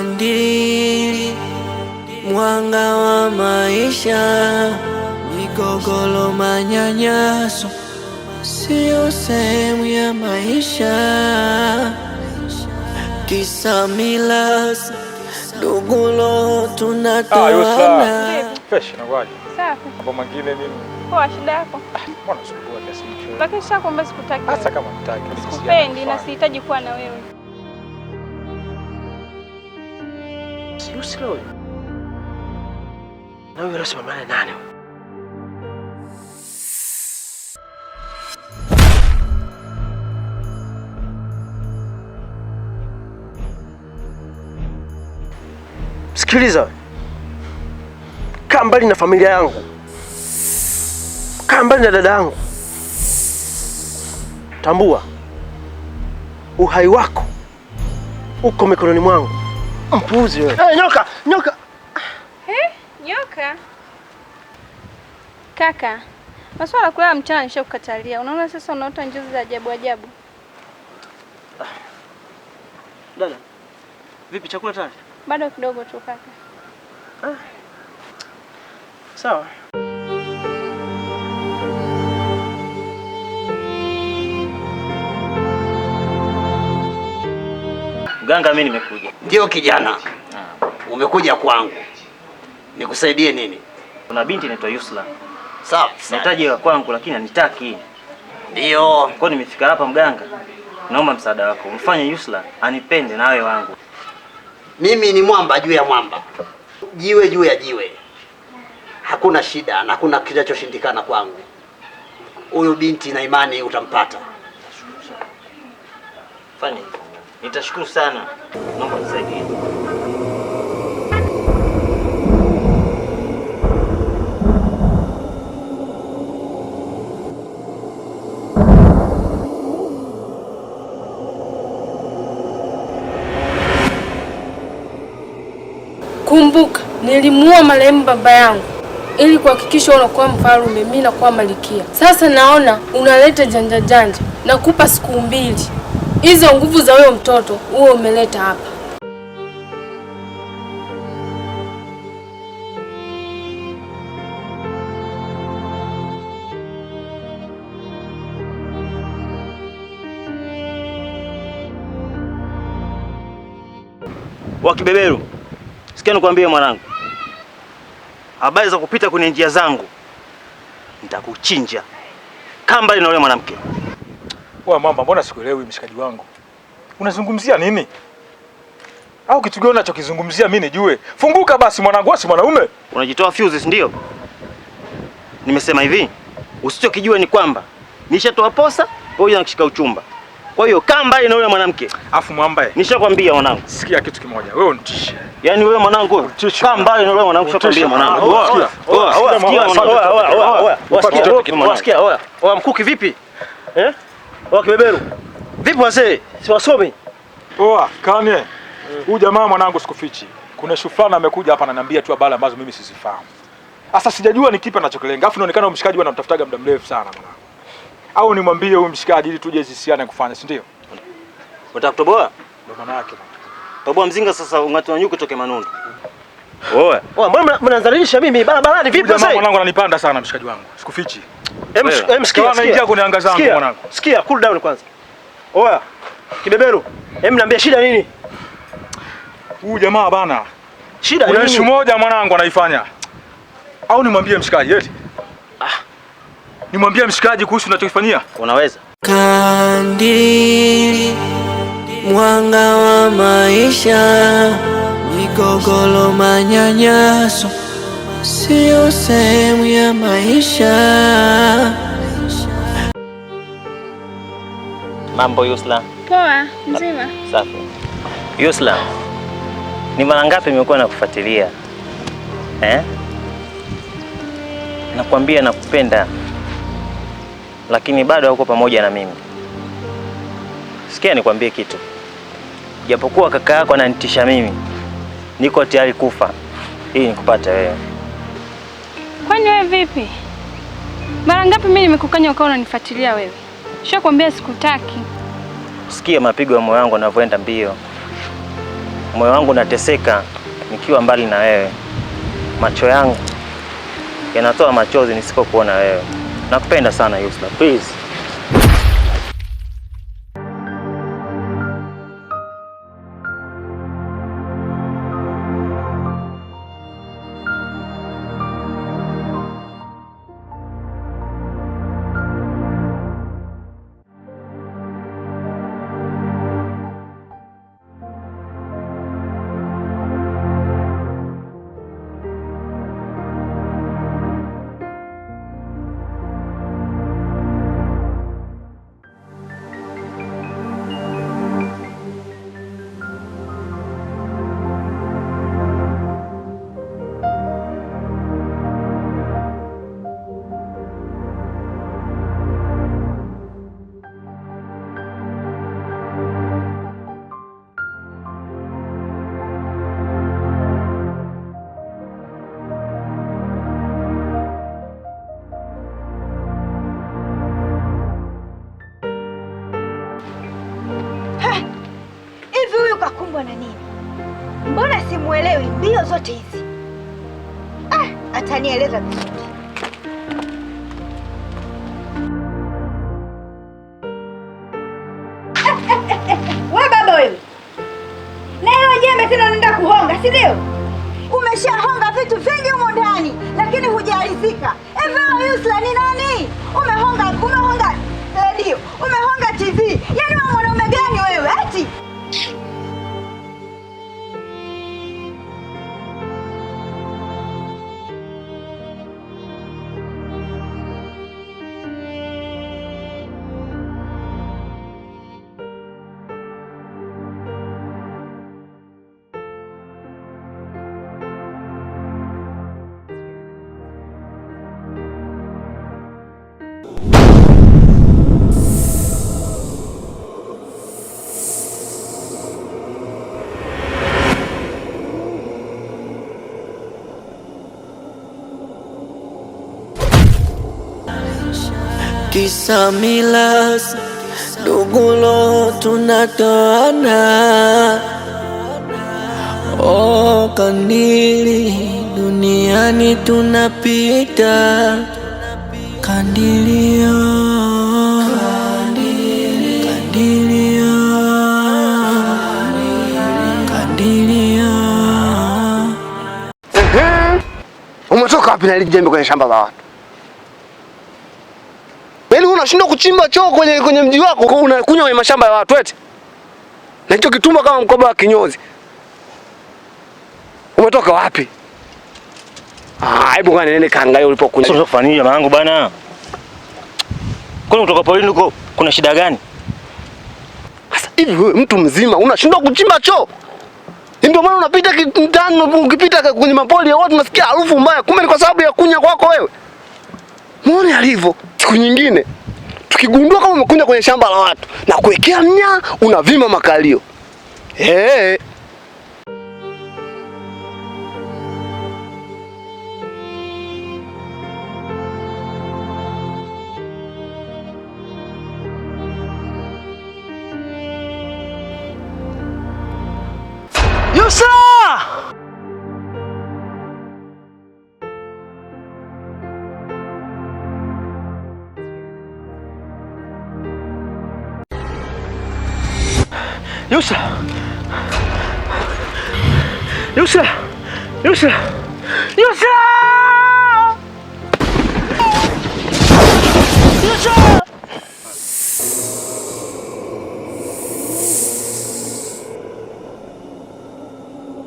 Kandili, mwanga wa maisha, migogoro, manyanyaso sio sehemu ya maisha. Kisa mila, dugulo tunatoana. Fresh inakuwaje? Safi. Mambo mengine nini? Poa, shida yako? Mbona usumbua kiasi hicho? Lakini sasa kwamba sikutaki. Hasa kama mtaki. Sikupendi na sihitaji kuwa na wewe. Yusra huyu. Na huyu Rose mama nani? Sikiliza. Kaa mbali na familia yangu. Kaa mbali na dada yangu. Tambua uhai wako uko mikononi mwangu. Mpuuzi wewe. Hey, nyoka, nyoka. Nyoka? Kaka, masuala ya kulala mchana nishakukatalia. Unaona sasa unaota njozi za ajabu ajabu. Dada. Vipi chakula tayari? Bado kidogo tu kaka. Sawa. Mganga, mimi nimekuja. Ndio kijana, umekuja kwangu, nikusaidie nini? Kuna binti inaitwa Yusra. Sawa. Nahitaji wa kwangu lakini hanitaki. Ndio. Kwa nimefika hapa mganga, naomba msaada wako. Mfanye Yusra anipende na awe wangu. Mimi ni mwamba juu ya mwamba, jiwe juu ya jiwe. Hakuna shida na hakuna kinachoshindikana kwangu. Huyu binti na imani utampata. Fanya hivyo. Nitashukuru sana. Naomba unisaidie. Kumbuka, nilimuua marehemu baba yangu ili kuhakikisha unakuwa mfalme, mimi nakuwa malikia. Sasa naona unaleta janja janja. Nakupa siku mbili. Hizo nguvu za huyo mtoto uwe umeleta hapa. Wa kibeberu. Sikia nikwambie mwanangu. Habari za kupita kwenye njia zangu nitakuchinja. Kaa mbali na yule mwanamke. Wewe mamba, mbona sikuelewi mshikaji wangu? Unazungumzia nini? Au kitu gani unachokizungumzia mimi nijue? Funguka basi mwanangu, wewe si mwanaume. Unajitoa fuses ndio? Nimesema hivi, usichokijua ni kwamba nishatoa posa pamoja na kushika uchumba. Kwa hiyo kaa mbali na yule mwanamke. Afu mwamba, Nishakwambia mwanangu. sikia kitu kimoja. Wewe unitishe. Yaani wewe mwanangu, kaa mbali na yule mwanangu, nishakwambia mwanangu. Sikia, oya. Oya mkuki vipi? Eh? Oya kibeberu. Vipi wazee? Si wasomi? Oa, kanye. Huyu jamaa mwanangu sikufichi. Kuna shufana amekuja hapa ananiambia tu habari ambazo mimi sizifahamu. Sasa sijajua ni kipi anachokilenga. Afu inaonekana huyu mshikaji anamtafutaga muda mrefu sana mwanangu. Au nimwambie huyu mshikaji ili tuje zisiane kufanya, si ndio? Unataka kutoboa? Ndio maana yake mwanangu. Toboa mzinga sasa ungatwa nyuki toke manundu. Oya. Oya, mbona mnanizalilisha mimi barabarani vipi Huyu jamaa wazee? mwanangu ananipanda sana mshikaji wangu. Sikufichi. Em, sikia, Kama anaingia kwenye anga zangu mwanangu. Sikia, cool down kwanza. Oya, kibeberu. Em, niambie shida nini? Huyu jamaa bana. Shida Kuna nini? issue moja mwanangu anaifanya. Au nimwambie mshikaji eti? Nimwambie mshikaji kuhusu unachokifanyia? Unaweza? Kandili, mwanga wa maisha, migogoro, manyanyaso sio sehemu ya maisha. Mambo Yusra. Poa, mzima. Safi. Yusra, ni mara ngapi nimekuwa nakufuatilia? Eh? Nakwambia nakupenda. Lakini bado hauko pamoja na mimi. Sikia nikwambie kitu. Japokuwa kaka yako ananitisha mimi, niko tayari kufa ili nikupate wewe. Kwani wewe vipi? Mara ngapi mimi nimekukanya ukawa unanifuatilia wewe? Nishakwambia sikutaki. Sikia mapigo ya moyo wangu yanavyoenda mbio. Moyo wangu unateseka nikiwa mbali na wewe. Macho yangu yanatoa machozi nisipokuona wewe. Nakupenda sana Yusra, please. Hivi huyu kakumbwa na nini? Mbona simuelewi mbio zote hizi? Ah, atanieleza vizuri. We baba wewe, na hilo jembe tena unaenda kuhonga, si ndio? Umeshahonga vitu vingi humo ndani, lakini hujaridhika. Hivi Yusra ni nani? Umehonga redio, umehonga TV. Yaani wewe mwanaume gani wewe? Eti Kisa milas dugulo tunatoana. Oh, kandili duniani tunapita. Kandilio, kandili, kandilio, kandilio. Umetoka wapi na hili jembe kwenye shamba la watu? Yaani unashindwa kuchimba choo kwenye mji wako, unakunywa kwenye mashamba ya watu eti? Na hicho kitumba kama mkoba wa kinyozi. Umetoka wapi? Ah, hebu ngoja niende kaangalie ulipokunywa. Sasa unafanya nini jamaa yangu bana? Kwani kutoka porini huko kuna shida gani? Sasa hivi wewe mtu mzima unashindwa kuchimba choo? Ndio maana unapita mtaani, ukipita kwenye mapoli ya watu unasikia harufu mbaya. Kumbe ni kwa sababu ya kunya kwako wewe. Muone alivyo. Siku nyingine tukigundua kama umekunya kwenye shamba la watu na kuwekea mnya, unavima makalio. Yusra! Yusra! Yusra! Yusra! Yusra!